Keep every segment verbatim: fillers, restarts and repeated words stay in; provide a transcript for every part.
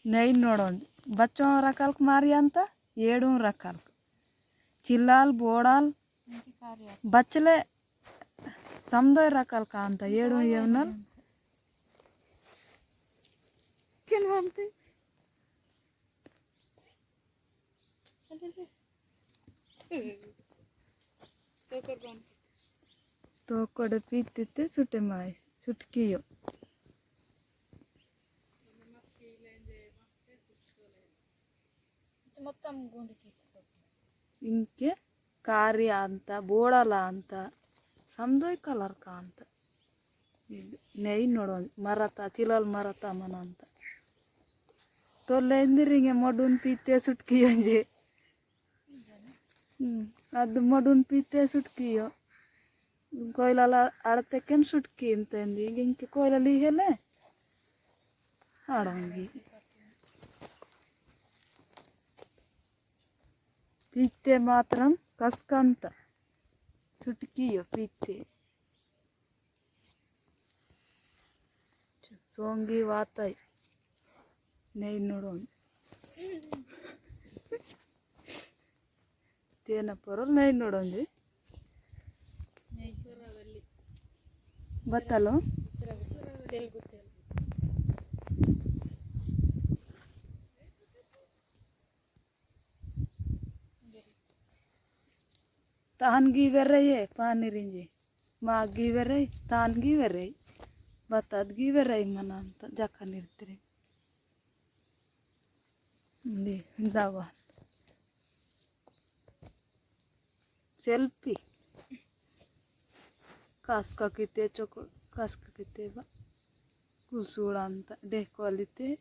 नेई नोड़ोंज। बच्चों रकाल मारी अंता, एड़ू रकाल। चिल्लाल, बोड़ाल, बच्चले समदोय रकाल कांता, एड़ू येवनल। केन मानते? तोकोड़ पीते ते सुटे माय, सुटकियो। इंके कारी अंता, बोड़ाला अंता, समदोय कलर कांता। नेई नोड़ोन मरता, चिलल मरता मनंता। तोले इंदिरिंगे मोडुन पीते सुटकियो जे। हम्म, अद मोडुन पीते सुटकियो। कोयलाला अड़ते केन सुटकी इंतेंदी, इंके कोयला लीहेले। अड़ोंगी। पीते मात्रम कसकंता। सुटकियो पीते। सोंगी वाताई। नेई नोड़ोन। तेना पोरोल नेई नोड़ोन जी। बत्तलो। तान गी वेरे ये पानी रिंजी। मा गी वेरे, तान गी वेरे। बतात गी वेरे मनान त जका निर्तरी। दे, दावा। सेल्फी। कासका किते चोको, कासका किते बा। कुसुड़ान त, डेकोलिते।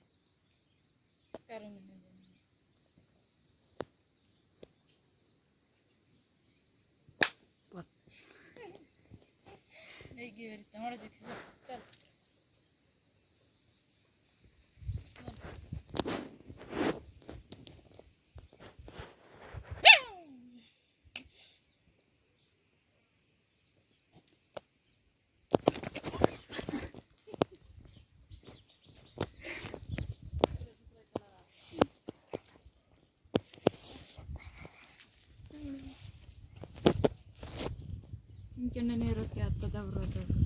इंचने नेरो क्या आता दबरो दबरो।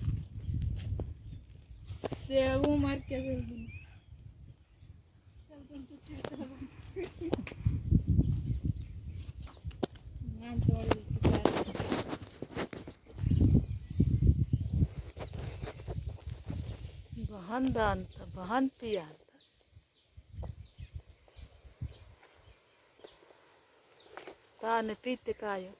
ते वो मार के चल दी। बहन दान त, बहन पिया त। ताने पीते कायो।